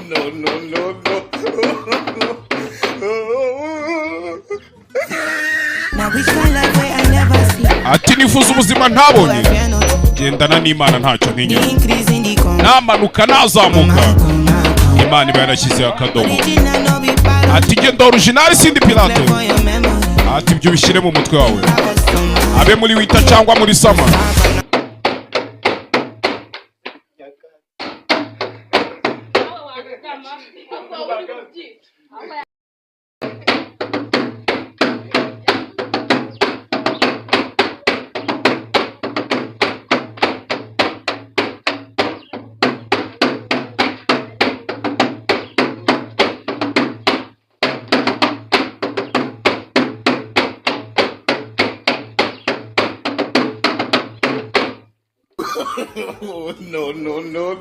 No, no, no, no. Ati nifuza ubuzima ntabonye, gendana n'Imana ntacyo ntinya, namanuka nazamuka, Imana iba yarashyizeho akadomo. Ati genda original sindi pirate. Ati ibyo ubishyire mu mutwe wawe, abe muri winter cyangwa muri summer. No, no, no.